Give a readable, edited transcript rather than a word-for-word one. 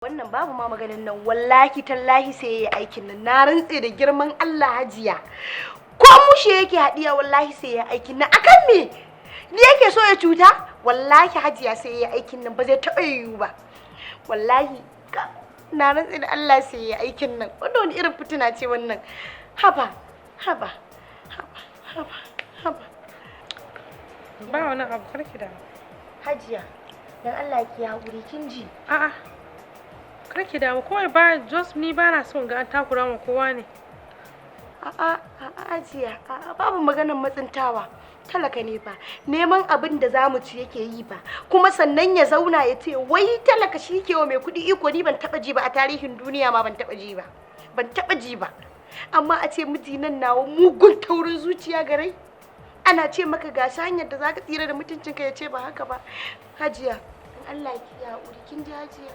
Wannan babu ma maganin nan, wallahi tallahi sai yayi aikin nan. Na rantse da girman Allah, Hajiya, ko mushe yake haɗiya, wallahi sai yayi aikin nan. Akan me ni yake so ya cuta? Wallahi Hajiya, sai yayi aikin nan, ba zai taɓa yiwu ba. Wallahi na rantse da Allah sai yayi aikin nan. Wannan wani irin fitina ce wannan? Haba, haba, haba, haba, haba. Ba wani abu, karki da. Hajiya, dan Allah ki haƙuri, kin ji? A'a. Karki damu, kawai ba just ni ba na son ga an takura ma kowa ne. A'a, a'a Hajiya, a'a, babu maganar matsintawa. Talaka ne fa, neman abin da zamu ci yake yi ba. Kuma sannan ya zauna ya ce wai talaka shi ke wa mai kuɗi iko, ni ban taɓa ji ba a tarihin duniya ma, ban taɓa ji ba. Ban taɓa ji ba. Amma a ce miji nan nawa mugun taurin zuciya garai. Ana ce maka ga hanyar da zaka tsira da mutuncinka, ya ce ba haka ba. Hajiya, dan Allah ki haƙuri, kin ji, Hajiya?